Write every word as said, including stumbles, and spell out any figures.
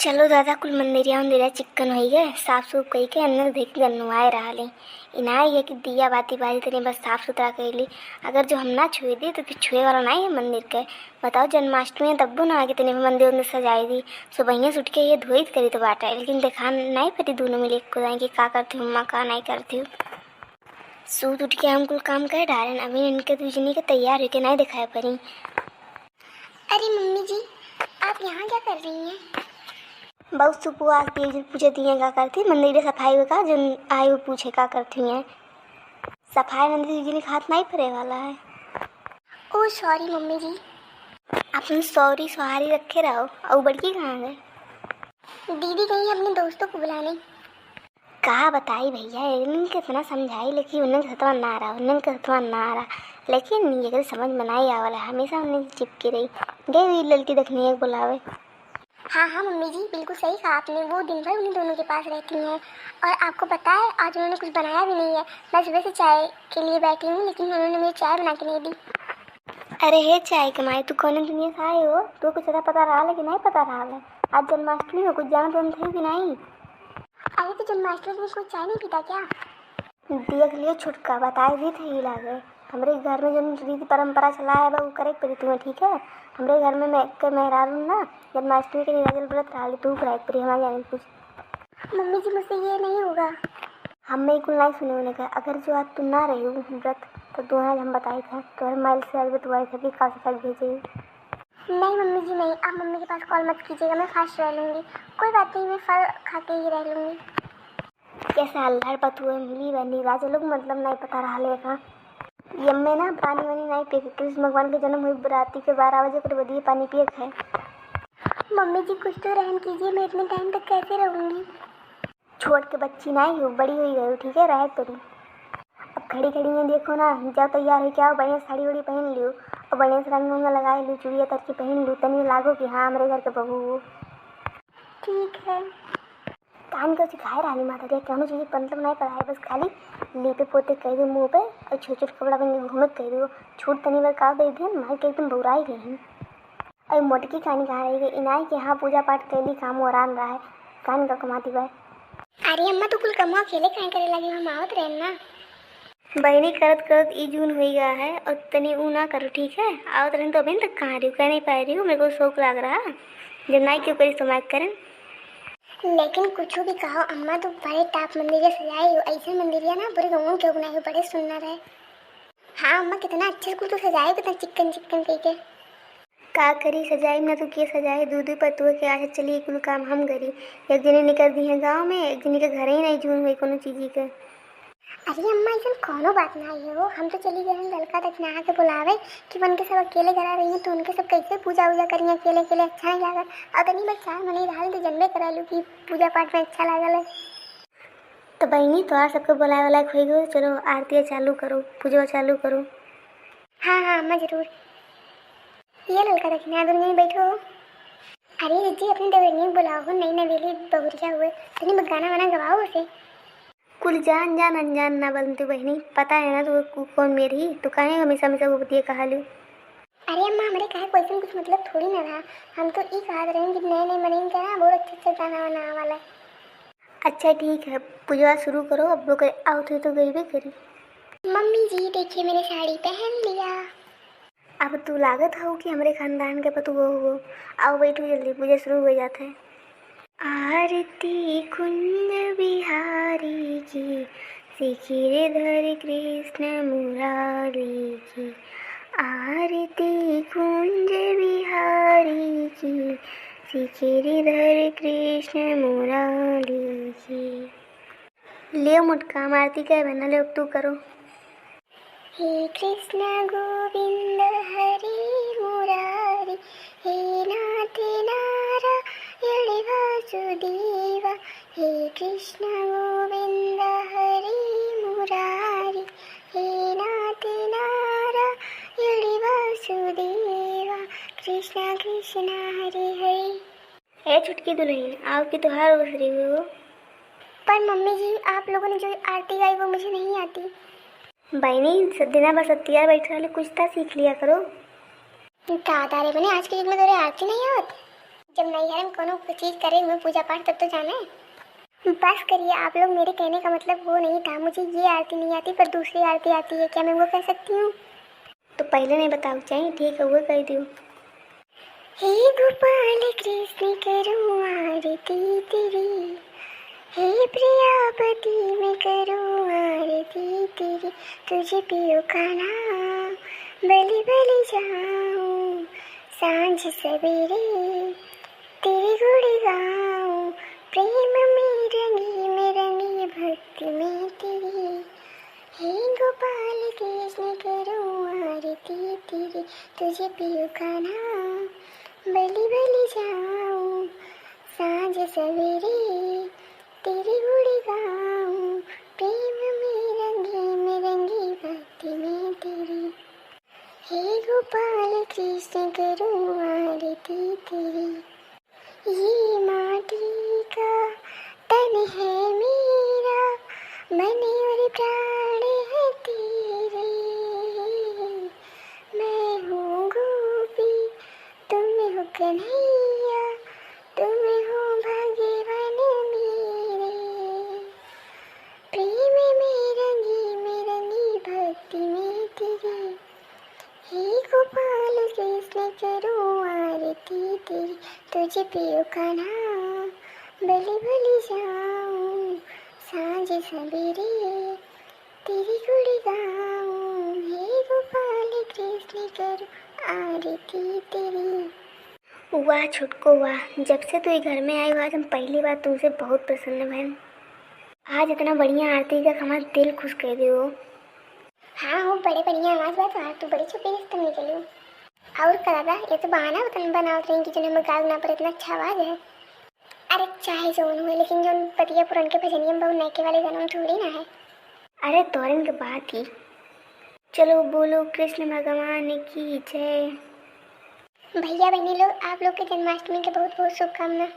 चलो दादा, कुल मंदिरिया उंदिरिया चिक्कन होई गए, साफ सूफ कई के अंदर देख के गन्नुआए रहली। इनाई है कि दिया बाती बारी तनी बस साफ सुथरा कइली। अगर जो हम ना छुए दी तो फिर छुए वाला नाई है मंदिर के। बताओ, जन्माष्टमी है तब्बो ना आके तनी मंदिर उंदिर सजाई दी। सुबहिया से उठ के ये धोई करी तो बाटा है, लेकिन देखा नाई पड़ी दोनों मिले को जाए कि का करती हूँ अम्मा, का नाई करती हूँ। सूत उठ के हम कुल काम कर डारेन, अभी इनके दुई जनी के तैयार होके नाई दिखाई पड़ी। अरे मम्मी जी, आप यहाँ क्या कर रही हैं? बहुत सुपुआ आज के जो पूछे दिए का करती, मंदिर के सफाई में का जन आए वो पूछे का करती हैं। सफाई मंदिर के लिए हाथ नहीं पड़े वाला है। ओ सॉरी मम्मी जी। अपन सॉरी सॉरी रखे रहो। और बड़की कहाँ गए? दीदी गई अपने दोस्तों को बुलाने। का बताई भैया, इन्हन के इतना समझाई, लेकिन उन्हन के सतवा ना रहा, उन्हन के सतवा ना रहा, लेकिन ये समझ में नहीं आवल है, हमेशा उन्हन से चिपकी रही। गई हुई लड़की देखने एक बुलावे। हाँ हाँ मम्मी जी, बिल्कुल सही कहा आपने, वो दिन भर उन्हीं दोनों के पास रहती हैं। और आपको पता है, आज उन्होंने कुछ बनाया भी नहीं है। मैं सुबह से चाय के लिए बैठी हूँ, लेकिन उन्होंने मुझे चाय बना के नहीं दी। अरे हे चाय के माई, तू कौन दुनिया से आए हो? तू कुछ ज्यादा पता रहा है कि नहीं पता रहा है? आज जन्माष्टमी हो, कुछ जाना तो थे कि नहीं? अरे तो जन्माष्टमी में कोई चाय नहीं पीता क्या? देख लियो छुटका, बताए दी थे ही लागे। हमरे घर में जौन रीति परंपरा चला है बा, उ करे के पड़ी तुम्हें, ठीक है? हमरे घर में मैं के मेहरारू ना जन्माष्टमी के निर्जल व्रत रहा ली, तू करे के पड़ी, हमारे जाने कुछ। मम्मी जी, मुझसे ये नहीं होगा। हम में कुल नहीं सुने होने का। अगर जो आज तू ना रही व्रत, तो तू आज हम बताए थे, तो हर माइल से आज बतवाए थे कि का सफाई भेजे। नहीं मम्मी जी, नहीं, आप मम्मी के पास कॉल मत कीजिएगा, मैं फास्ट रह लूँगी। कोई बात नहीं, मैं फल खा के ही रह लूँगी। कैसा अल्लाह पतुए मिली बनी, राजा लोग मतलब नहीं पता रहा लेखा। यम्मे ना पानी वानी नहीं पिए के, कृष्ण भगवान के जन्म हुई राती के बारह बजे, ओकर बदिये पानी पिए के है। मम्मी जी, कुछ तो रहम कीजिए, मैं इतने टाइम तक कैसे रहूँगी? छोट के बच्ची नहीं हो, बड़ी हुई गई, ठीक है, रहे करी। अब खड़ी खड़ी में देखो ना, जाओ तैयार हो क्या, बढ़िया साड़ी उड़ी पहन लियो और बढ़िया से रंग उंग लगा लियो, चूड़िया तरकी पहन लियो, तनी लागो कि हाँ, हमरे घर के बहू हो। ठीक है। कान के सिखाए रहनी माता रे, कौनो चीज के मतलब नहीं पता है, बस खाली लीपे पोते कह दे मुँह पे और छोट छोट कपड़ा पहन के घूमे कह दे। छूट तनी बार का दे दे, मार के एकदम बौराई गई। अरे मोटकी कानी कहाँ रही गई? इनाई के यहाँ पूजा पाठ कैली, काम ओरान रहा है, कान का कमाती बाय। अरे अम्मा, तू कुल कमवा अकेले काहे करे लगी, हम आवत रहे ना। बहिनी, करत करत ई जून होई गया है और तनी ऊ ना करो, ठीक है? आवत रहन तो अभी तक कहाँ रही हूँ, कह नहीं पा रही हूँ, मेरे को शौक लाग रहा, जब नाई क्यों करी तो मैं करें। लेकिन कुछ भी कहो अम्मा, तू बड़े टाप मंदिर सजाए हो, ऐसे मंदिरिया ना पूरे गाँव के बनाए हो, बड़े सुंदर है। हाँ अम्मा, कितना अच्छे से कुल तू सजाए, कितना चिक्कन चिक्कन कह के। का करी सजाई ना तो के सजाई, दू दू पतुआ के आगे चली कुल काम हम करी। एक जने निकल दी है गाँव में, एक जने के घर ही नहीं जून हुई कोनो चीज के। अरे अम्मा, ऐसन कोनो बात ना है हो, हम तो चली गए हैं ललका दक्षिणा के बुलावे कि उनके सब अकेले घर आ रही हैं, तो उनके सब कैसे पूजा वूजा करी अकेले अकेले, अच्छा नहीं लागत। और तनी बस चार महीने रहल तो जन्मे करा लू कि पूजा पाठ में अच्छा लागल है। तो बहनी, तोहार सबके बुलाए वाला एक होई गयो, चलो आरती चालू करो, पूजा चालू करो। हाँ हाँ अम्मा, जरूर। ये ललका दक्षिणा, दोनों जने बैठो। अरे जीजी, अपने देवरनी को बुलाओ हो, नई नवेली बहुरिया हुए, तनी गाना वाना गवाओ उसे। कुल जान जान अनजान ना बनती बहनी, पता है ना तू को-, कौन मेरी, तो काहे हमेशा हमेशा वो बतिया कहा लू। अरे अम्मा, हमरे कहे question कुछ मतलब थोड़ी ना रहा, हम तो ई कहत रहे कि नए नए मरीन के ना बहुत अच्छा अच्छा गाना वाना आवा ला। अच्छा ठीक है, पूजवा शुरू करो, अब ओकर आवत हुई तो गईबे करी। मम्मी जी, देखिए मैंने साड़ी पहन लिया। अब तू लागत हो कि हमरे खानदान के पतुआ हो। आओ बैठो जल्दी, पूजा शुरू हो जात है। आरती कुंज बिहारी की, श्री गिरधर कृष्ण मुरारी की। आरती कुंज बिहारी की, श्री गिरधर कृष्ण मुरारी की। लियो मोटका, हम आरती के बना ले, अब तू करो। हे कृष्ण गोविंद हरे मुरारी, हे नाथ नारायण वासुदेवा। हे कृष्ण गोविंद हरे मुरारी, हे नाथ नारायण वासुदेवा। कृष्ण कृष्ण हरे हरे। ए छुटकी दुल्हन, आओ कि तोहार ओसरी हुई हो। पर मम्मी जी, आप लोगों ने जो आरती गाई वो मुझे नहीं आती। बहनी, स-, दिना भर सत्तिया बैठ रहले, कुछ तो सीख लिया करो। दादा रे बने, आज के युग में तोरे आरती नहीं आवत? जब नैहर में कोनो चीज करे हुए पूजा पाठ तब तो जाने। बस करिए आप लोग, मेरे कहने का मतलब वो नहीं था। मुझे ये आरती नहीं आती पर दूसरी आरती आती है, क्या मैं वो कह सकती हूँ? तो पहिले नहीं बतावे चाहिए, ठीक है, वो कह दियो। हे गोपाल कृष्ण करूँ आरती तेरी, हे प्रियापति मैं करूँ आरती तेरी, तुझे पियो का नाम बलि बलि जाऊँ सांझ सवेरे, तेरे गुण गाऊँ प्रेम में रंगी मैं रंगी भक्ति में तेरी। हे गोपाल कृष्ण करूँ आरती तेरी, तुझे पियो का नाम बलि बलि जाऊँ सांझ सवेरे, तेरे गुण गाऊँ प्रेम में रंगी मैं रंगी भक्ति में तेरी। हे गोपाल कृष्ण करूँ आरती तेरी। ये माटी का तन है मेरा, मन और प्राण है तेरे। मैं हूँ गोपी, तुम हो कन्हैया, तुम हो भगवान मेरे। प्रेम में रंगी मैं रंगी भक्ति में तेरी। हे गोपाल कृष्ण करूँ आरती तेरी, तुझे पियो का नाम बलि बलि जाऊँ सांझ सवेरे, तेरे गुण गाऊँ। हे गोपाल कृष्ण करूँ आरती तेरी। वाह छोटको वाह, जब से तू ई घर में आई हो, आज हम पहली बार तुझसे बहुत प्रसन्न भएन। आज इतना बढ़िया आरती देख हमार दिल खुश कर दियो। हाँ हो, बड़े बढ़िया आवाज बा तोहार, तू बड़ी छुपी रिश्ते में निकलू। और का दादा, ये तो बहाना बतन बनावत रही कि जौन हमर गाल ना पर इतना अच्छा आवाज है। अरे चाहे जौन हुए, लेकिन जौन पतिया पुरन के भजनिया में बहु नयके वाले गाना में थोड़ी ना है। अरे तोरन के बात ही। चलो बोलो कृष्ण भगवान की जय। भैया बहनी लोग, आप लोग के जन्माष्टमी के बहुत बहुत शुभकामना।